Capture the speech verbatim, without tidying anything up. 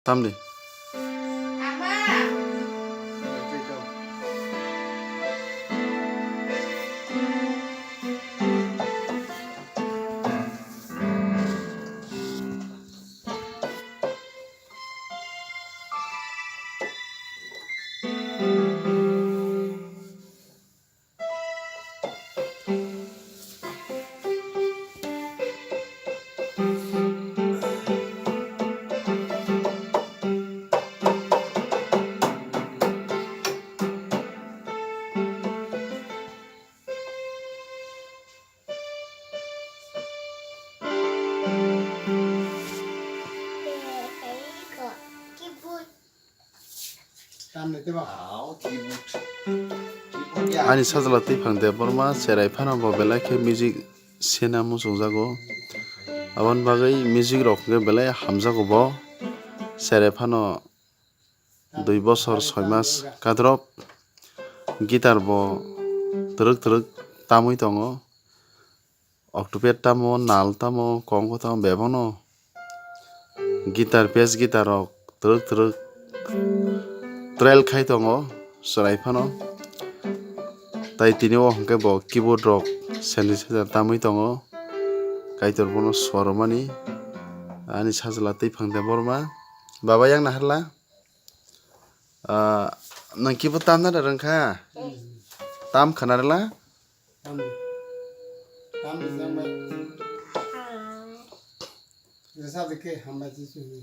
Tamni. Ani sajla twi phang Debbarma cherai phano bo belai khe music sena muchungjago. Aboni bagwi music rok hwnkhe belai hamjago bo. Cherai phano dui bosor soi mas kadrop guitar bo twrwk twrwk tamwi tongo. Octopad tamo, nal tamo, kongkho tamo, bebakno guitar, bass guitar rok twrwk twrwk trail khai tongo chwrai phano. Tai tini o hwnkhe bo keyboard rok synthesizer tamwi tongo. Kaitor bono swarmani ani sajla twi phang Debbarma. Baba yang naharla? Ah, nwng keyboard tamna da rwngkha? Tam khana rwla? Tam di. Tam di, jang bai. Rwchap di khe, hambai chi chini.